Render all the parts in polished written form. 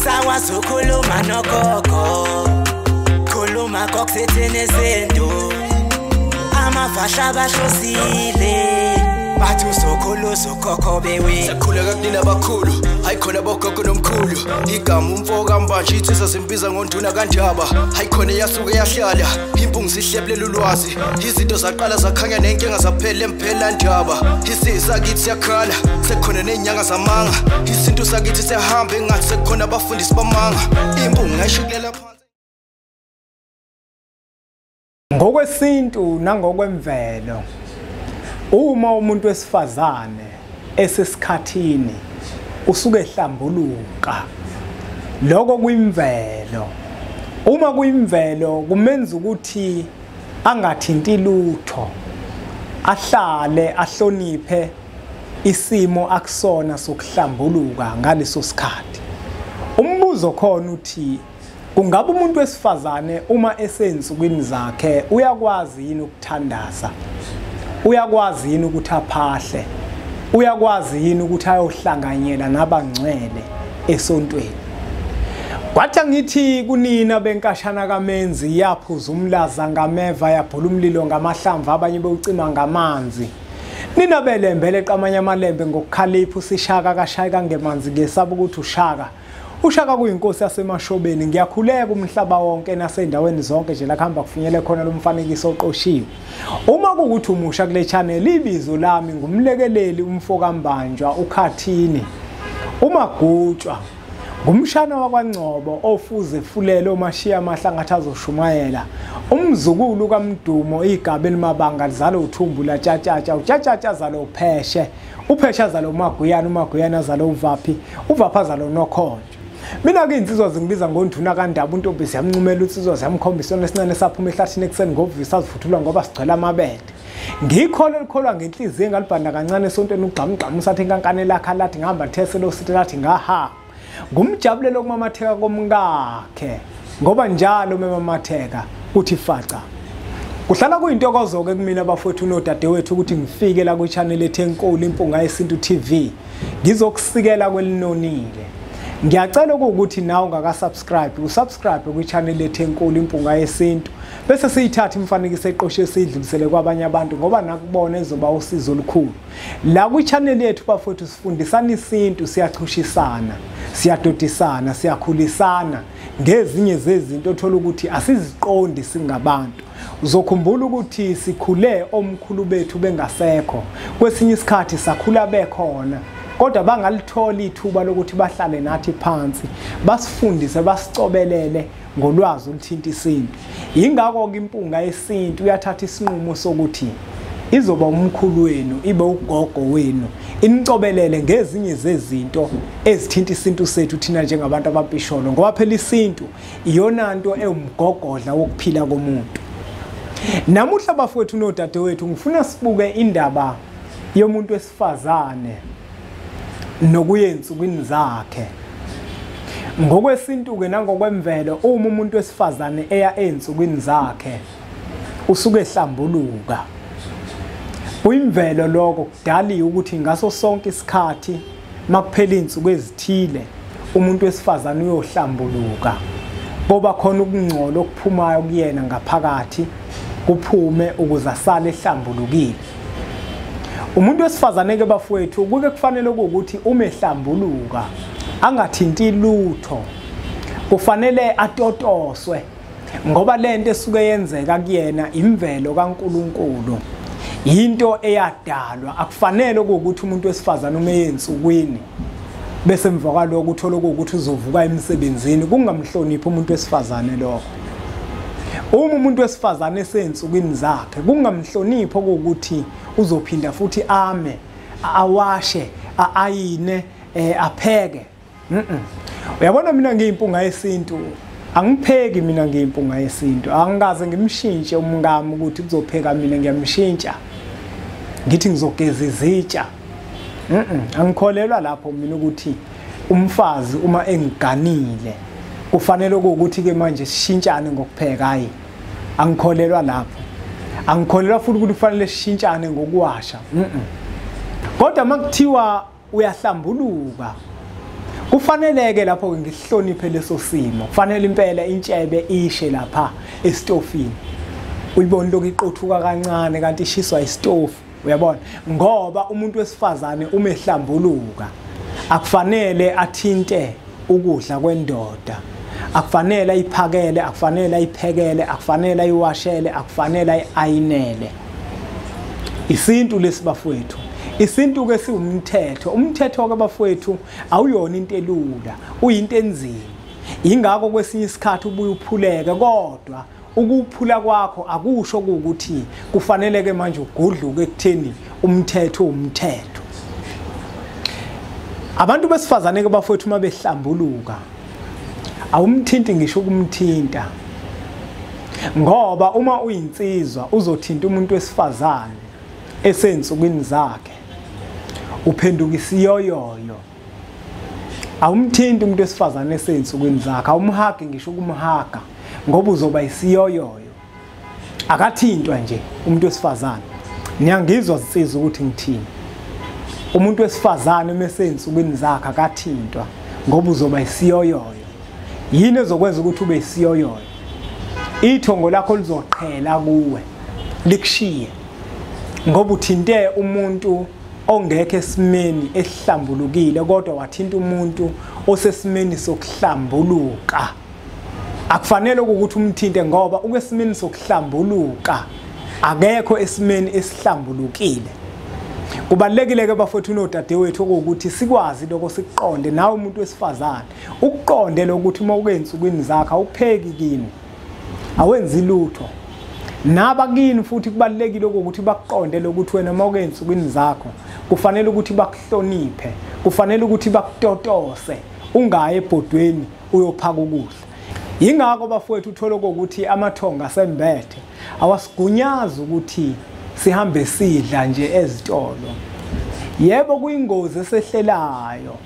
Sakwazi ukukhuluma nogogo, khuluma kokusithini isintu. Amafasha bahlosile, bathi usokhulu ukhokho bewe. Sakhuleka kunina abakhulu, hayi khona bogogo nomkhulu. Igama umfo kaMbanje insizwa zimbiza ngonduna kaNdaba. Hayi khona yasuke yahlala, impungu sihlebulela ulwazi. Izinto zaqala zakhanya nenkinga zaphela emphela ndaba. Isizwe sakithi siyakhala, sekukhona nezinyanga zamanga. Isintu sakithi siyahamba engathi sekukhona abafundisi bamanga. Impungu ngayishukulela phansi. Ngokwesintu nangokwemvelo, uma umuntu wesifazane esesikhathini usuke ehlambuluka, lokho kuyimvelo. Uma kuyimvelo kumenza ukuthi angathinti lutho, ahlale ahloniphe isimo akusona sokuhlambuluka ngaleso sikhathi. Umbuzo khona uthi, kungabe umuntu wesifazane uma esensukwini zakhe uyakwazi yini ukuthandaza? Uyakwazi yini ukuthi aphahle? Uyakwazi yini ukuthi ayohlanganyela nabangcwele esontweni? Kwathi ngithi kunina benkashana kaMenzi, yaphuza umlaza ngameva, yabhula umlilo ngamahlamvu, abanye bewucima ngamanzi. Nina belembe leqamanye amalembe ngokukhalipha, usishaka kashayeka ngemanzi, ngesaba ukuthi ushaka. Ushaka kuyinkosi yasemashobeni. Ngiyakhuleka umhlaba wonke nasendaweni zonke nje la kuhamba kufinyele khona lo mfanekiso oqoshiwe. Uma kuwukuthi umusha kule channel, ibizo lami ngumlekeleli umfo kaMbanjwa uKhathini uMagutshwa, ngumshana wakwaNgcobo ofuze fulele omashiya amahlangathi azoshumayela, umzukulu kaMdumo, igaba elimabanga lizalo uthumbu latshatshatsha, utshatshatsha azalo upheshe, upheshe azalo uMaguyana, uMaguyana azalo uVaphi, uVaphi azalo uNokhonjo. Mina ke insizwa zingibiza ngonduna kaNdaba, untombi siyamncumela unsizwa siyamkhombisa isona esincane saphuma ehlathini ekuseni ngovusa sivuthulwa ngoba sigcwele amabele. Ngikholwa elikholwa ngenhliziyo engalibhanda kancane esontweni ugqamugqamu usathi inkankane lakhe lathi ngihamba these lo sithi lathi ngaha. Ngumjabulelo kumamatheka komkakhe ngoba njalo memamatheka uthi faca. Kuhlala kuyintokozo ke kumina bafowethu nodadewethu ukuthi ngifike la kwi-channel ethu enkulu Impunga Yesintu TV, ngizokusikela kwelinonile. Ngiyacela ukuthi nawe ungaka-subscribe, usubscribe kwi-channel ethu enkulu Impunga Yesintu, bese siyithatha imifanekiso eqoshiwe siyidlulisele kwabanye abantu ngoba nakubona izoba usizo olukhulu. La kwi-channel yethu bafowethu sifundisana isintu, siyachushisana, siyadodisana, siyakhulisana ngezinye zezinto othola ukuthi asiziqondi singabantu. Uzokhumbula ukuthi sikhule omkhulu bethu bengasekho, kwesinye isikhathi sakhula bekhona, kodwa bangalithola ithuba lokuthi bahlale nathi phansi basifundise, basicobelele ngolwazi oluthinta isintu. Yingakho-ke Impunga Yesintu uyathatha isinqumo sokuthi izoba umkhulu wenu, ibe ugogo wenu, inicobelele ngezinye zezinto ezithinta isintu sethu thina njengabantu abampisholo, ngoba phela isintu iyona nto ewumgogodla wokuphila komuntu. Namuhla bafowethu nodadewethu ngifuna sibuke indaba yomuntu wesifazane nokuya ensukwini zakhe. Ngokwesintu ke nangokwemvelo, uma umuntu wesifazane eya ensukwini zakhe usuke ehlambuluka. Kuyimvelo lokho, kudaliwe ukuthi ngaso sonke isikhathi makuphela insuku ezithile umuntu wesifazane uyohlambuluka, ngoba khona ukungcola okuphumayo kuyena ngaphakathi kuphume ukuze asale ehlambulukile. Umuntu wesifazane ke bafowethu kuke kufanele ukuthi uma ehlambuluka angathinti lutho, kufanele atotoswe, ngoba lento esuke yenzeka kuyena imvelo kaNkuluNkulu, into eyadalwa. Akufanele ukuthi umuntu wesifazane uma eyensukwini bese emva kwalokho uthola ukuthi uzovuka emsebenzini, kungamhloniphi umuntu wesifazane lokho. Uma umuntu wesifazane esensukwini zakhe kungamhloniphi ukuthi uzophinda futhi ame, awashe, aayine, apheke. Uyabona mina ngiyimpunga yesintu, angipheki mina ngiyimpunga yesintu, angikaze ngimshintshe umngami ukuthi kuzopheka mina, ngiyamshintsha ngithi ngizogeza izitsha. Angikholelwa lapho mina ukuthi umfazi uma engiganile kufanele ukuthi ke manje sishintshane ngokupheka. Hayi, angikholelwa lapho. Angikholelwa futhi ukuthi kufanele sishintshane ngokuwasha. Kodwa makuthiwa uyahlambuluka Kufaneleke lapho ke ngihloniphe leso simo. Kufanele impela intshebe ishe lapha esitofini, uyibona lokhu iqothuka kancane kanti ishiswa isitofu, uyabona? Ngoba umuntu wesifazane uma ehlambuluka akufanele athinte ukudla kwendoda, akufanele ayiphakele, akufanele ayiphekele, akufanele ayiwashele, akufanele ayiayinele. Isintu lesi bafowethu, isintu ke siwumthetho. Umthetho ke bafowethu awuyona into elula, uyinto enzima. Ingakho kwesinye isikhathi ubuye uphuleke, kodwa ukuphula kwakho akusho ukuthi kufanele ke manje ugudluke ekutheni umthetho umthetho. Abantu besifazane ke bafowethu uma behlambuluka awumthinti ngisho ukumthinta, ngoba uma uyinsizwa uzothinta umuntu wesifazane esensukwini zakhe uphenduka isiyoyoyo. Awumthinti umuntu wesifazane esensukwini zakhe, awumhagi ngisho ukumhaga, ngoba uzoba isiyoyoyo. Akathintwa nje umuntu wesifazane. Niyangizwa zinsizwa ukuthi ngithini? Umuntu wesifazane uma esensukwini zakhe akathintwa, ngoba uzoba isiyoyoyo. Yini ezokwenza ukuthi ube isiyoyoyo? Ithongo lakho lizoqhela kuwe likushiye, ngoba uthinte umuntu ongekho esimeni esihlambulukile, kodwa wathinta umuntu osesimeni sokuhlambuluka. Akufanele ukuthi umthinte, ngoba ukwesimeni sokuhlambuluka akekho esimeni esihlambulukile. Kubalulekile ke bafowethu nodadewethu ukuthi sikwazi lokho, sikuqonde. Nawe umuntu wesifazane ukuqonde lokuthi uma ukensukwini zakho awupheki kini, awenzi lutho. Nabakini futhi kubalulekile ukuthi bakuqonde lokuthi wena uma ukensukwini zakho kufanele ukuthi bakuhloniphe, kufanele ukuthi bakutotose, ungayi ebhodweni uyophaka ukudla. Yingakho bafowethu uthola ukuthi amathonga sembethe awasigunyazi ukuthi sihambe sidla nje ezitolo. Yebo, kuyingozi esehlelayo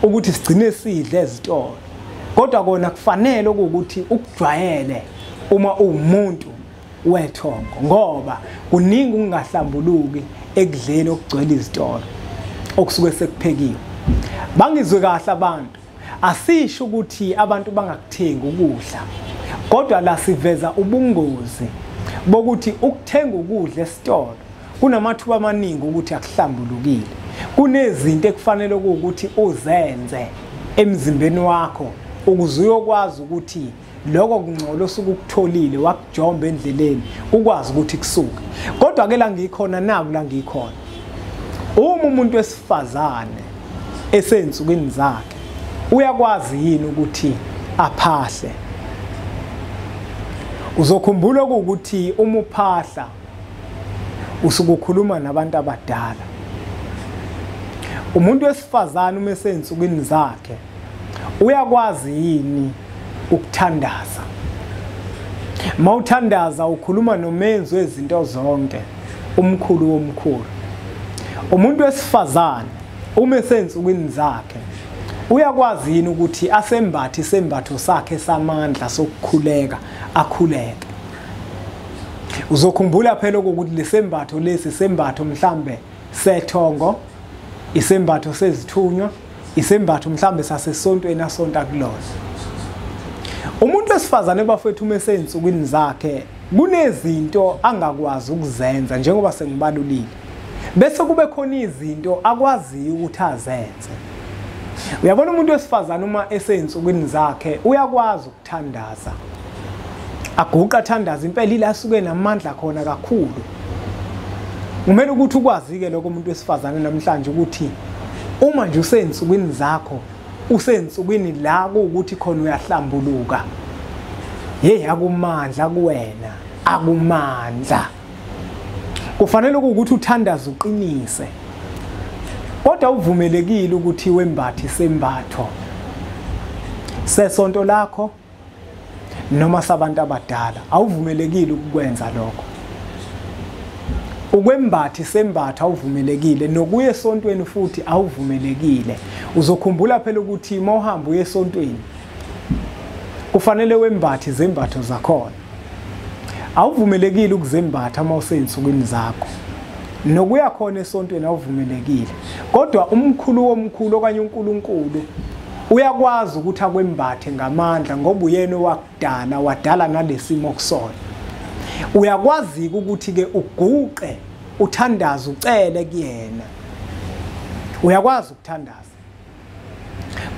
ukuthi sigcine sidle ezitolo, kodwa kona kufanele ukuthi ukujwayele uma uwumuntu wethongo, ngoba kuningi ukungahlambuluki ekudleni okugcwele izitolo okusuke sekuphekiwe. Bangizwe kahle abantu, asisho ukuthi abantu bangakuthengi ukudla, kodwa la siveza ubungozi bokuthi ukuthenga ukudla esitolo kunamathuba amaningi ukuthi akuhlambulukile. Kunezinto ekufanele ukuthi uzenze emzimbeni wakho ukuze uyokwazi ukuthi lokho kungcola osuke ukutholile wakujomba endleleni ukwazi ukuthi kusuke. Kodwa ke la ngikhona, naku la ngikhona, uma umuntu wesifazane esensukwini zakhe uyakwazi yini ukuthi aphahle? Uzokhumbula ukuthi uma uphahla usuke ukhuluma nabantu abadala. Umuntu wesifazane uma esensukwini zakhe uyakwazi yini ukuthandaza? Mawuthandaza ukhuluma nomenzi wezinto zonke, umkhulu womkhulu. Umuntu wesifazane uma esensukwini zakhe uyakwazi yini ukuthi asembathe isembatho sakhe samandla sokukhuleka, akhuleke? Uzokhumbula phela ukuthi lesembatho lesi sembatho mhlambe sethongo, isembatho sezithunywa, isembatho mhlambe sasesontweni asonta kulona. Umuntu wesifazane bafethu uma esensukwini zakhe kunezinto angakwazi ukuzenza njengoba sengibalulile, bese kube khona izinto akwaziyo ukuthi azenze. Uyabona umuntu wesifazane uma esensukwini zakhe uyakwazi ukuthandaza, aguqa athandaza impela, ila asuke namandla khona kakhulu. Kumele ukuthi ukwazi-ke lokho umuntu wesifazane namhlanje ukuthi uma nje usensukwini zakho, usensukwini la kuwukuthi khona uyahlambuluka, hey, akumandla kuwena, akumandla. Kufanele ukuthi uthandaze uqinise, kodwa uvumelekile ukuthi wembathe isembatho sesonto lakho noma sabantu abadala. Awuvumelekile ukukwenza lokho. Ukwembatha isembatho awuvumelekile, nokuya esontweni futhi awuvumelekile. Uzokhumbula phela ukuthi uma uhamba uye esontweni kufanele wembathe izembatho zakhona. Awuvumelekile ukuzembatha uma useyinsukwini zakho, nokuya khona esontweni awuvumelekile. Kodwa umkhulu womkhulu okanye uNkulunkulu Uyakwazi ukuthi akwembathe ngamandla ngoba uyena owakudala, wadala nalesimo kusona. Uyakwazi ukuthi ke uguqe uthandaze ucele kuyena. Uyakwazi ukuthandaza.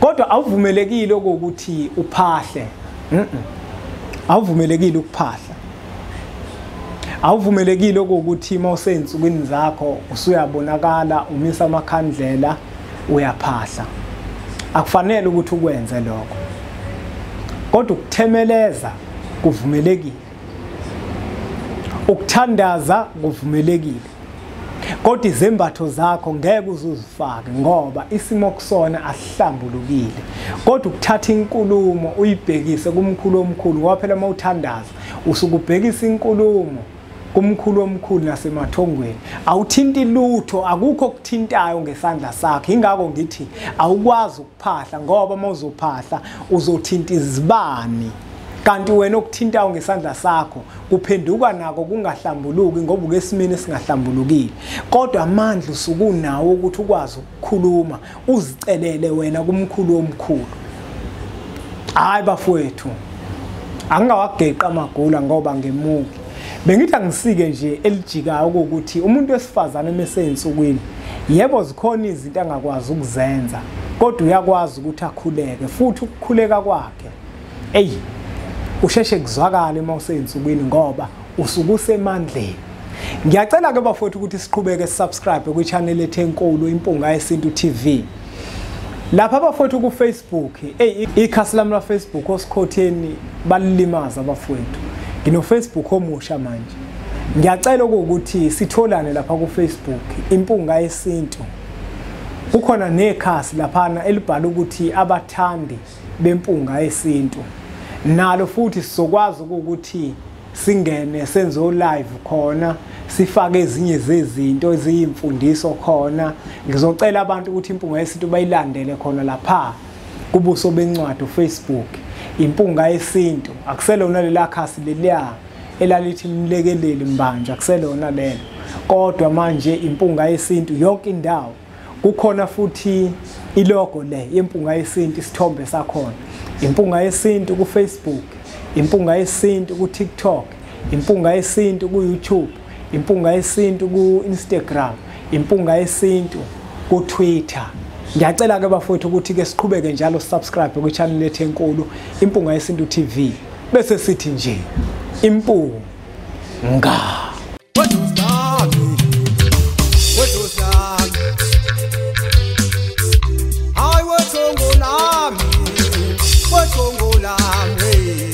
Kodwa awuvumelekile ukuthi uphahle. Awuvumelekile ukuphahla. Awuvumelekile ukuthi mawusensukwini zakho usuyabonakala umisa amakhandlela uyaphahla. Akufanele ukuthi ukwenze lokho. Kodwa ukuthemeleza kuvumelekile. Ukuthandaza kuvumelekile. Kodwa izembatho zakho ngeke uzuzifake ngoba isimo kusona asihlambulukile. Kodwa ukuthatha inkulumo uyibhekise kumkhulu omkhulu, ngoba phela mawuthandaza usukubhekisa inkulumo kumkhulu omkhulu nasemathongweni. Awuthinti lutho, akukho okuthintayo ngesandla sakho. Ingakho ngithi awukwazi ukuphahla, ngoba mawuzophahla uzothinta izibani, kanti wena okuthintayo ngesandla sakho kuphenduka nako kungahlambuluki, ngoba ukesimini singahlambulukile. Kodwa amandla usukunawo ukuthi ukwazi ukukhuluma uzicelele wena kumkhulu omkhulu. Hayi bafowethu, angingawageqa amagula ngoba ngemuki. Bengithi angisike nje elijikayo ukuthi umuntu wesifazane emesensukwini, yebo zikhona izinto angakwazi ukuzenza, kodwa uyakwazi ukuthi akhuleke, futhi ukukhuleka kwakhe eyi usheshe kuzwakale uma usensukwini ngoba usuke usemandleni. Ngiyacela ke bafowethu ukuthi siqhubeke subscribe kwi-channel ethu enkulu Impunga Yesintu TV. Lapha bafowethu ku Facebook, hey ikhasi lami la Facebook osikhotheni balilimaza abafowethu. Ngino Facebook omusha manje. Ngiyacela ukuthi sitholane lapha ku Facebook Impunga Yesintu. Kukhona nekhasi laphana elibhala ukuthi abathandi bempunga yesintu. Nalo futhi sizokwazi ukuthi singene senze live khona, sifake ezinye zezinto eziyimfundiso khona. Ngizocela abantu ukuthi Impunga Yesintu bayilandele khona lapha kubuso bencwadi Facebook Impunga Yesintu. Akuselona lela khasi leliya elalithi Mlekeleli Mbanja, akuselona lelo, kodwa manje Impunga Yesintu yonke indawo. Kukhona futhi ilogo le yeMpunga Yesintu, isithombe sakhona Impunga Yesintu ku Facebook, Impunga Yesintu ku TikTok, Impunga Yesintu ku YouTube, Impunga Yesintu ku Instagram, Impunga Yesintu ku Twitter. Ngiyacela ke bafowethu ukuthi ke siqhubeke njalo subscribe ku channel lethu enkulu Impunga Yesintu TV. Bese sithi nje Impunga. Hayi wethongo lami, wethongo lami.